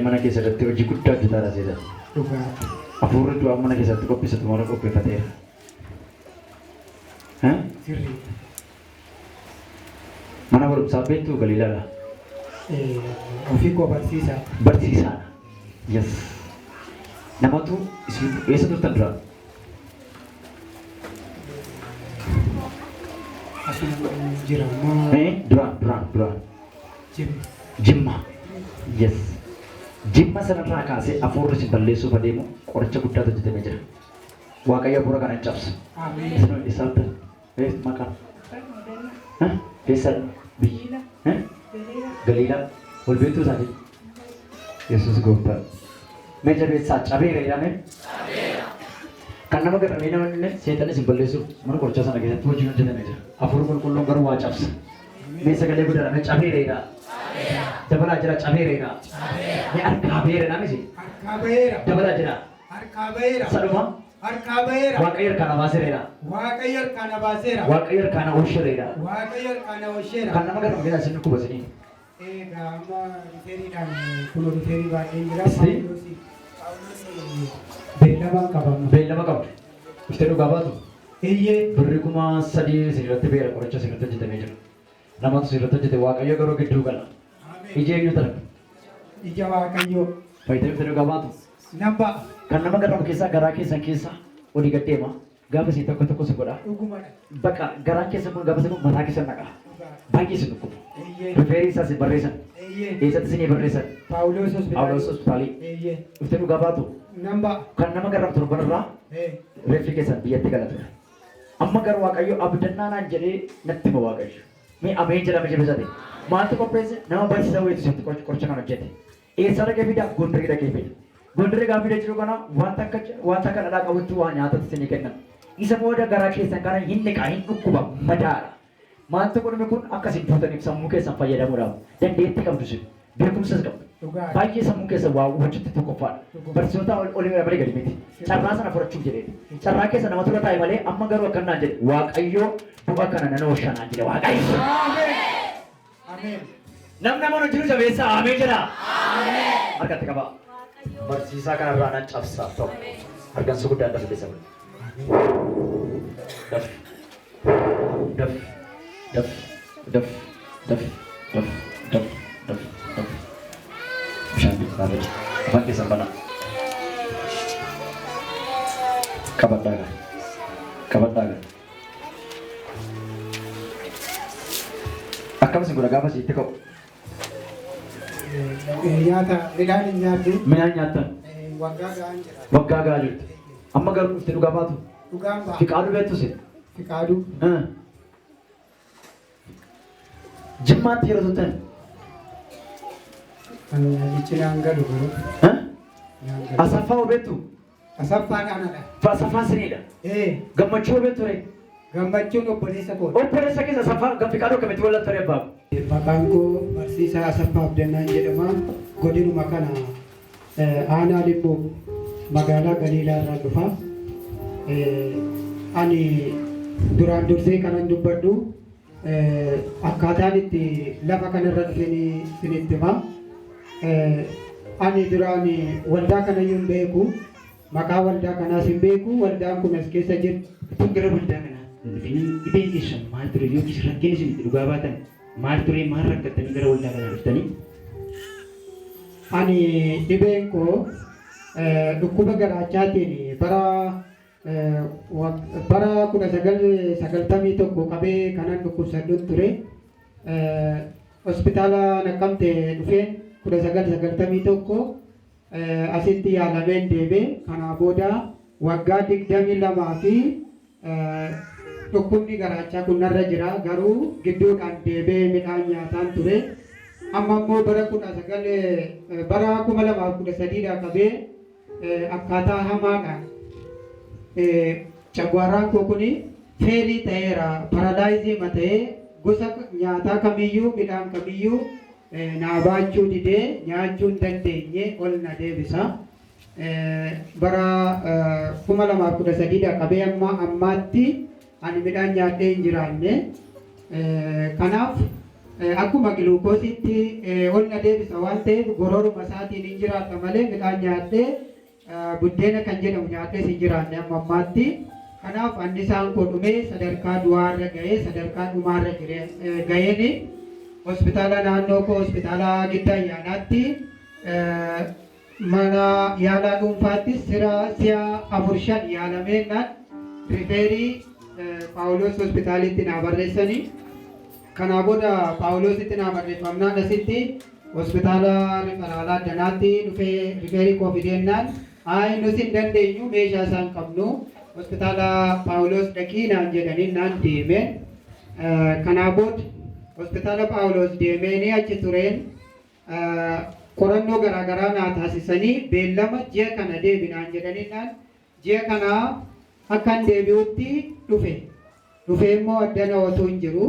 Mana keessa irratti hojii guddaa hojjetaa jira. Dhugaa. Hafuurri du'aa mana keessatti qopheessatu mara qopheeffateera. Eh? Sirrii. Mana barumsaa beektuu Galiilaadha. Ofii koo barsiisaa. Barsiisaadha. Yes. Namatu isin eessa turtan dura? Asuma jira ammoo. Eh? Duraan duraan duraan. Jimma. Jimma. Yes. Jimma sanarraa kaasee hafuurri isin balleessuuf adeemu qoricha guddaatu hojjetamee jira. Waaqayyo hafuura kana hin cabsu. Ameen. Isin eessaatti? Eessa maqaan? Eh? Eessa? Biyyi? Eh? Galiilaa. Wal beektuu isaanii? Yesuus gooftaa. Mee jabeessaa cabeera jedhame. Kan nama garramee nama illee seexanni isin balleessuuf mana qorichaa sana keessatti hojiin hojjetamee jira. Hafuurri qulqulluun garuu waa cabsa. Mee sagalee guddaadha mee cabeera jedhaa. Dabalaa jira cabeera jedhaa. Mee harkaa beera jedhaa miti. Harkaa baheera. Dabalaa jira. Harkaa baheera. Sadhuma Harkaa baheera. Waaqayyo harkaa na baaseera jedhaa. Waaqayyo harkaa na baaseera. Waaqayyo harkaa na oolcheera jedhaa. Waaqayyo harkaa na oolcheera. Kan nama garramu keessaa isin dhukkuba isinii. Egaa amma rifeeriidhaan kunoo rifeerii baay'een jira. Isti? Paawuloos beellama qaba. Beellama qabdu. Dhuftee dhugaa baatu. Eeyyee. Birri 3000 isin irratti beera qoricha isin irratti hojjetamee jira. Namatu isin irratti hojjete Waaqayyo garuu gidduu gala. Iji eenyu tarbe? Ija Waaqayyoo. Fayyitee dhuftee dhugaa baatu. Nan ba'a. Kan nama garramu keessaa garaa keessan keessa olii gad deema. Gaafa isin tokko tokko isin godha. Dhugumadha. Bakka garaan keessan kun gaafa isin kun mataa keessan dhaqa. Dhugaadha. Baay'ee isin dhukkuba. Eeyyee. Rifeerii isaa isin barreessan. Eeyyee. Eessatti isinii barreessan? Paawuloos hospitaalii. Phaawulos hospitaalii. Eeyyee. Dhuftee dhugaa baatu. Nan ba'a. Kan nama garramu torban irraa Ee. reeffi keessan biyyatti gala ture. Amma garuu Waaqayyo abdannaa naan jedhee natti hima Waaqayyo. Mee ameen jedhame jabisate. Maaltu qopheesse? Nama barsiisaa wayiitu sitti qoricha kan hojjete. Eessaa dhaqee fida? Gondarii dhaqee fida. Gondarii gaafa fida jiru kana wanta akka wanta akka dhadhaa qabutti waa nyaatatti isinii kennan. Isa booda garaa keessan kana hin dhiqa, hin dhukkuba, madaadha. Maaltu godhame kun akka isin duutaniif sammuu keessan fayyadamuudhaaf dandeettii qabdu isin. Beekumsas qabdu. Dhugaadha. Baay'ee sammuu keessa waa hubachuutti tokkoffaadha. Barsiisota ol olii malee gadi miti. Carraa sana fudhachuuf jedheeti. Carraa keessa nama tura taa'e malee amma garuu akkan naan jedhe Waaqayyo du'a kana nan oolcha naan jedhe Waaqayyo. Ameen. Ameen. Namni amanu jiru jabeessaa ameen jedha. Harkatti qabaa. Barsiisaa kanarraa nan cabsa tokko. Hargansuu guddaan dafa keessa godhe. Daf. Daf. Daf. Daf. Daf. Daf. Daf. Daf. Daf. Bishaan keessaa gadi. Afaan keessan banaa. Qabadhaa gaa. Qabadhaa gaa. Akkam isin godha gaafa isitti ka'u? Nyaata midhaan hin nyaadhu. Midhaan nyaattan. Waggaa ga'aan jira. Waggaa ga'aa jirtu. Amma garuu dhuftee dhugaa baatu. Dhugaan ba'a. Fiqaaduu beektu isin. Fiqaaduu. Jimmaatti yeroo turtan. Ani naan galu garuu. Naan galu. Asaffaa hoo beektu? Asaffaan anadha. Asaffaan siniidha. Ee. Gammachuu hoo beektu ree? Gammachuun obboleessa kooti. Obboleessa keessa Asaffaa Fiqaaduu akkamitti wal ture abbaa? Maqaan koo Barsiisaa Asaffaa Abdannaan jedhama. Godinuma kana aanaa Limmuu magaalaa Galiilaa irraa dhufa. Ani duraan dursee kanan dubbadhu akkaataan itti lafa kanarra dhufeen isinitti hima. Ani duraan waldaa kanayyuu hin beeku. Maqaa waldaa kanaas hin beeku. Waldaan kun as keessa jirti. Utuun gara waldaa kanaa hin dhufin dhibeen keessan maal ture yookiis rakkinni isin itti dhugaa baatan maal ture, maal rakkattanii gara waldaa kanaa dhuftanii? Ani dhibeen koo dhukkuba garaachaatiin bara bara 1991 qabee kanan dhukkubsadhu ture. Hospitaala Naqqamte dhufeen 1991 asitti yaalameen deebe. Kanaa booda waggaa 22 fi dhukkubni garaachaa kun narra jira. Garuu gidduudhaan deebee midhaan nyaataan ture. Amma immoo bara 19 bara 2013 qabee akkaataa hamaadhaan cagwaarraan koo kun feelii ta'eera. Paralaayizii ta'ee gosa nyaataa kamiyyuu midhaan kamiyyuu naa baachuu didee nyaachuu hin dandeenye ol na deebisa. Bara 2013 qabee amma ammaatti ani midhaan nyaadhee hin jiraanne. Kanaaf Akkuma giluukoosiitti ol na deebisa waan ta'eef gororuma isaatiin hin jiraadha malee midhaan nyaadhee buddeena kan jedhamu nyaadhees hin jiraanne amma ammaatti. Kanaaf annisaan koo dhumee sadarkaa du'aarra ga'ee sadarkaa dhumaarra ga'een hospitaala naannoo koo hospitaala Giddaa Ayyaanaatti mana yaalaa dhuunfaattis sira si'a 4 5 yaalameennaan refer Paawuloos hospitaalitti naa barreessanii. Kanaa booda Paawuloositti naa barreeffamnaan asitti hospitaala referral addanaatti dhufee refer koo fideennaan, "Ayi, nus hin dandeenyu, meeshaa isaan qabnu, hospitaala Paawuloos dhaqii," naan jedhanii naan deemeen. Kanaa booda hospitaala Paawuloos deemeenii achi tureen qorannoo garaagaraa naa taasisanii beellama ji'a kana deebi naan jedhanii naan ji'a kana akkan deebi'utti dhufe. Dhufee immoo addana otuu hin jiru.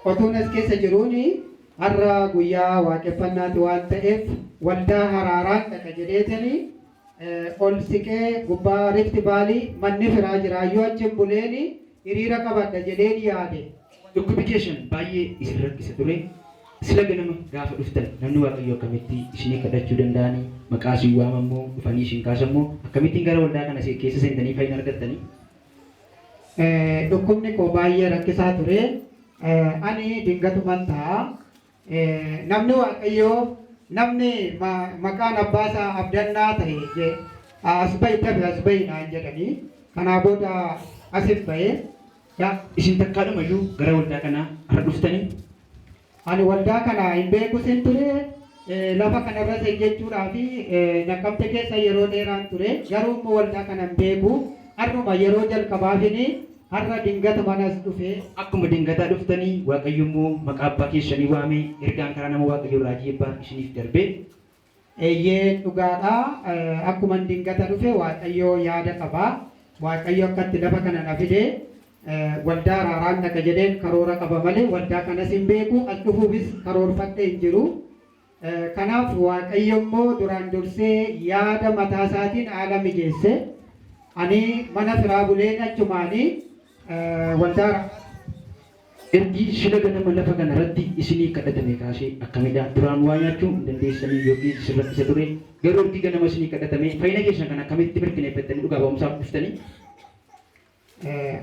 Otuun as keessa jiruuni har'a guyyaa waaqeffannaati waan ta'eef waldaa haraaraan dhaqa jedheetanii ol siqee gubbaa Rift Valley manni firaa jiraayyuu achi buleeni hiriira qabadha jedheen yaade. Dhukkubi keessan baay'ee isin rakkisa ture. Sila ganama gaafa dhuftan namni Waaqayyoo akkamitti isinii kadhachuu danda'anii, maqaa isin waamammoo, dhufanii isin kaasammoo, akkamittiin gara waldaa kana keessa seentanii fayyina argattanii? Dhukkubni koo baay'ee rakkisaa ture. Ani dingatuman ta'a. Namni Waaqayyoo, namni maqaan abbaasaa Abdannaa ta'e, "As bahi, dafi as bahi," naan jedhanii. Kanaa booda asin bahee. Isin takkaadhumayyuu gara waldaa kanaa har'a dhuftanii? Ani waldaa kana hin beeku sin ture. Lafa kanarras ejjechuudhaa fi Naqqamte keessa yeroo dheeraan ture, garuu immoo waldaa kana hin beeku. Har'uma yeroo jalqabaafini har'a dingata manas dhufe. Akkuma dingataa dhuftanii Waaqayyo immoo maqaa abbaa keessanii waamee ergaan karaa nama Waaqayyo raajii eebbaa isiniif darbee. Eeyyee, dhugaadha. Akkuma dingata dhufe Waaqayyo yaada qaba. Waaqayyo akkatti lafa kana na fide waldaa araaraan dhaqa jedheen karoora qaba malee waldaa kanas hin beeku, as dhufuufis karoorfadhee hin jiru. Kanaaf Waaqayyo immoo duraan dursee yaada mataa isaatiin haala mijeesse. Ani mana firaa buleen achumaanii waldaa Ergi sila ganama lafa kana irratti isinii kadhatame kaasee akkamidha? Duraan waa nyaachuu hin dandeessanii yookiin isin rakkisa ture. Garuu ergi ganama isinii kadhatame fayyina keessan kan akkamitti mirkaneeffattanii dhugaa ba'umsaaf dhuftanii?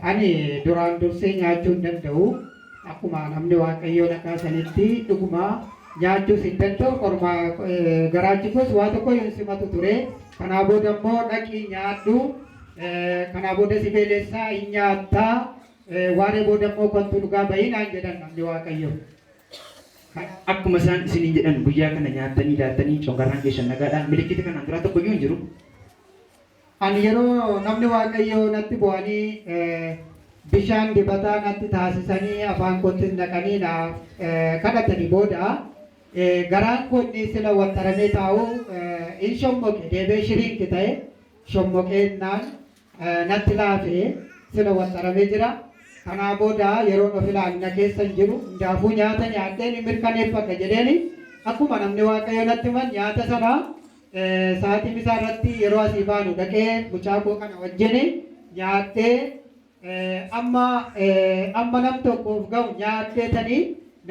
Ani duraan dursee nyaachuu hin danda'u. Akkuma namni Waaqayyoo na kaasanitti dhuguma nyaachuus hin danda'u. Qorma garaachi koos waa tokko hin simatu ture. Kanaa booda immoo "Dhaqii nyaadhu. Kanaa booda si beelessaa hin nyaattaa. Waaree booda immoo kottu dhugaa bahii," naan jedhan namni Waaqayyo. Akkuma isaan isiniin jedhan guyyaa kana nyaattanii ilaaltanii congarraan keessan nagaadha. Milikkita kanaan duraa tokko iyyuu hin jiru. Ani yeroo namni Waaqayyoo natti bu'anii bishaan dibataa natti taasisanii afaan kootti naqanii na kadhatanii booda garaan koo inni sila waxxaramee taa'u in shommoqe, deebee shrink ta'e. Shommoqeennaan natti laafee sila waxxaramee jira. Kanaa booda yeroon of ilaalu na keessa hin jiru. Hundaafuu nyaata nyaadheen hin mirkaneeffadha jedheeni akkuma namni Waaqayyoo natti himan nyaata sana sa'aatii misaa irratti yeroo asii baanu dhaqee mucaa koo kana wajjin nyaadhee amma nam tokkoof ga'u nyaadheetanii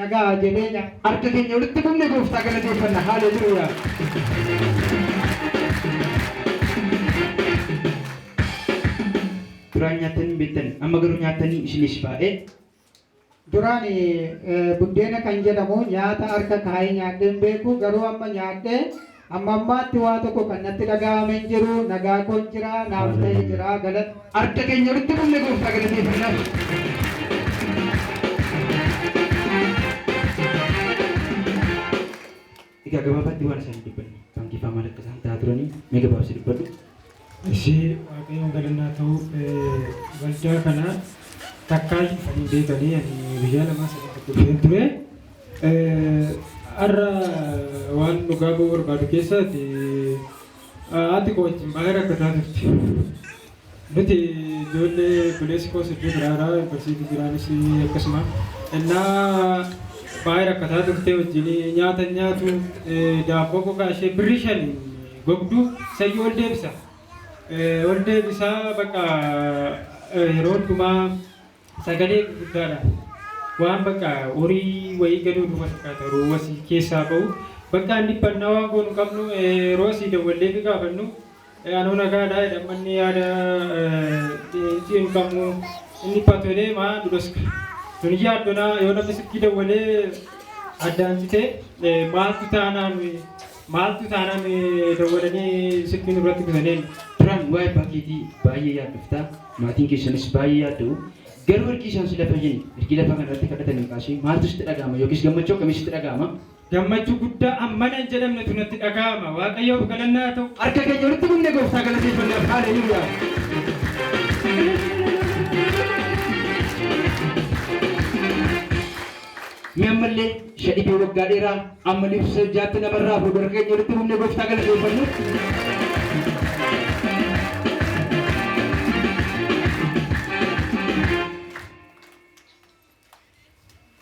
nagaa jedhee nyaadhe. Harka keenya walitti qabne gooftaa galateeffanna. Haaleluuyaa. Duraan nyaattanii hin beektan, amma garuu nyaattanii isinis baay'ee. Duraan buddeena kan jedhamu nyaata harka kaa'ee nyaadhee hin beeku, garuu amma nyaadhee amma ammaatti waa tokko kan natti dhaga'ame hin jiru. Nagaa koon jira, naaf ta'ee jira, galata. Harka keenya walitti qabne gooftaa galateeffannaaf. Egaa gabaabaatti waan isaan dubbanne baankii fa'aa maal akka isaan ta'aa turanii mee gabaabsi dubbadhu. Ishee Waaqayyoon galannaa ta'u, waldaa kana takkaa dhufanii beekanii, ani guyyaa lamaa sadii tokko dhufeen ture. Har'a waan dhugaa ba'uu barbaadu keessaati haati koo wajjin baay'ee rakkataa turte. Nuti ijoollee obboleessi koos iddoo biraadhaa yuunivarsiitii jiraanis akkasuma innaa baay'ee rakkataa turte wajjin nyaata nyaatu, daabboo gogaa ishee birrii 5 gogduu sayyuu ol deebisa. Ol deebisaa, bakka yeroo hundumaa sagalee gurguddaadha. Waan bakka horii wayii galuu dhuma fakkaata yeroo asii keessaa ba'u. Bakka inni dhiphannaa waan goonu qabnu yeroo asii dawwallee fi gaafannu anoo nagaadha jedha manni yaada hin qabnu inni dhiphatu jedhee maa dudhoska. Tuni yaaddonaa yoo namni sitti dawwalee addaan citee maaltu taanaan maaltu taanaan dawwalanii silkii nurratti bitaniin. Duraan waa'ee abbaa keetii baay'ee yaaddoftaa maatiin keessanis baay'ee yaadda'u. Garuu ergi isaan si lafa hin ergi lafa kanarratti kadhatanii kaasee maaltu sitti dhaga'ama yookiis gammachuu akkamii sitti dhaga'ama? Gammachuu guddaa ammana hin jedhamnetu natti dhaga'ama. Waaqayyoof galannaa ta'u. Harka keenya walitti qabnee gooftaa galateeffannaaf haaleluyyaa. Mee ammallee shadhibee waggaa dheeraa amma libsa jaatti namarraa fuudhu harka keenya walitti qabnee gooftaa galateeffannu.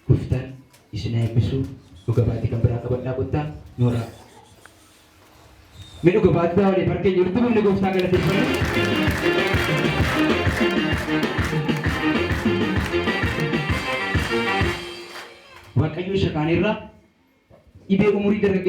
Gooftaan isin haa eebbisu dhuga baatii kan biraa qabadhaa kottaa nooraa. Mee dhuga baatii taa'aa waliif harka keenya walitti qabnee gooftaa galateeffannu. Waaqayyo isa kaanirraa dhibee umurii dargaggeessaa.